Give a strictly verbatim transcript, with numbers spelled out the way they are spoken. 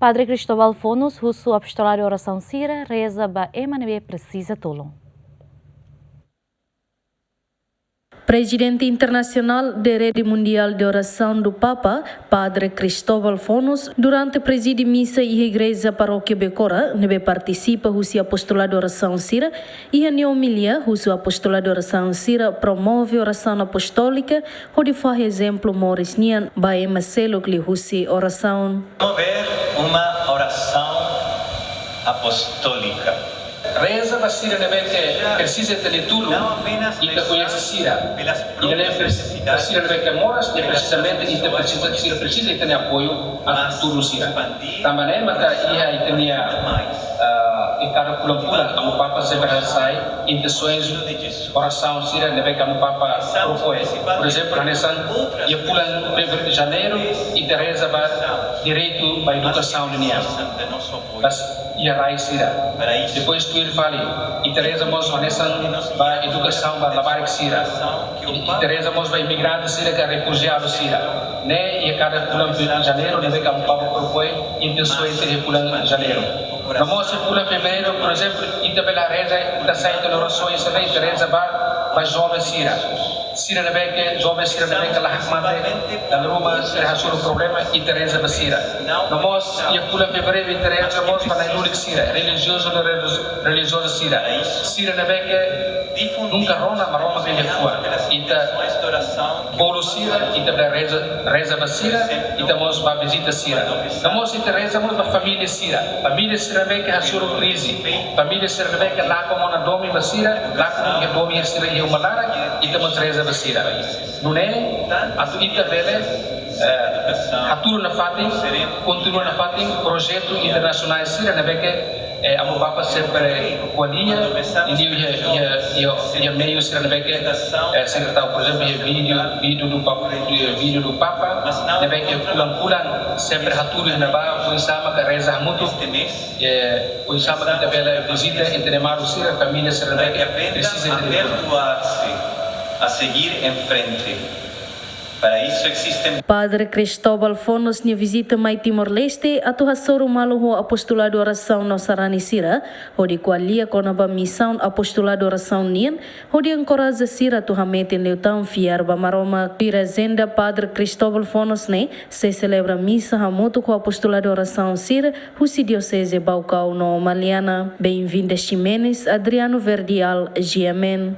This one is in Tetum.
Padre Cristóbal Fonos husu apostoladu orasaun sira reza ba ema ne'ebé presiza tulun. Prezidente Internasionál de Rede Mundial de Oração do Papa, Padre Cristóbal Fonos, durante prezide misa iha Igreja Parókia Becora, ne'ebé partisipa husi apostoladu orasaun sira, iha nia omilia husu apostoladu orasaun sira promove orasaun apostólika, hodi fahe ezemplu moris nian ba ema seluk liuhusi orasaun. Promover uma oração apostólica. Reza ba sira ne'ebé ke presiza ita-nia tulun, ita koñese sira. Ita ne'e ba sira ne'ebé ke moras, ne'e precisamente ita presiza, sira presiza ita-nia apoiu, atu tulun sira. Tanba ne'e maka iha ita-nia, ah, iha kada fulan-fulan, Amu Papa sempre hasai intensoens orasaun sira ne'ebé ke Amu Papa propoin. Por ezemplu, hanesan iha fulan Fevereiru, Janeiru, ita reza ba direitu ba edukasaun nian. Bas iha rai sira. Depois tuir fali, ita reza mós hanesan ba edukasaun ba labarik sira. Ita reza mós ba imigrante sira ka refujiadu sira. Ne'e iha kada fulan Janeiru ne'ebé ke Amu Papa propoin intensoens iha fulan Janeiru. No mós iha fulan Fevereiru, por ezemplu, ita bele reza, ita hasai ita-nia orasaun sira, ita reza ba, ba joven sira. Sira ne'ebé ke, joven sira ne'ebé ke la hakmatek, dala ruma sira hasoru problema, ita reza ba sira. No mós iha fulan Fevereiru ita reza mós ba nai-lulik sira, relijiozu no reli-, relijioza sira. Sira ne'ebé ke nunka rona Maromak nia liafuan. Ita bolu sira, ita bele reza, reza ba sira, ita mós ba vizita sira. No mós ita reza mós ba família sira. Família sira ne'ebé ke hasoru krize. Família sira ne'ebé ke lakon ona domin ba sira, lakon ona domin sira iha uma laran, ita mós reza ba sira. Nune'e, atu ita bele, eh, hatudu nafatin, kontinua nafatin projetu internasionál sira ne'ebé ke, eh, Amu Papa sempre ko'alia, i iha, iha, iha, iha meiu sira ne'ebé ke, eh, sira tau, por ezemplu, iha vídeo, vídeo do Papa, iha vídeo do Papa, ne'ebé ke fulan-fulan sempre hatudu iha ne'ebá, oinsá maka reza hamutuk, eh, oinsá maka ita bele vizita ita-nia maluk sira, família sira ne'ebé ke presiza ita-nia apoiu. Aberto a seguir em frente. Para isso existem. Padre Cristóbal Fonos nia vizita mai Timor-Leste atu hasoru malu ho apostoladu orasaun no sarani sira, hodi ko'alia kona-ba misaun apostoladu orasaun nian, hodi enkoraja sira atu hametin liután fiar ba Maromak. Tuir ajenda, Padre Cristóbal Fonos ne'e sei selebra misa hamutuk ho apostoladu orasaun sira husi Dioseze Baucau no Maliana. Benvinda Ximenes, Adriano Verdial, G M N.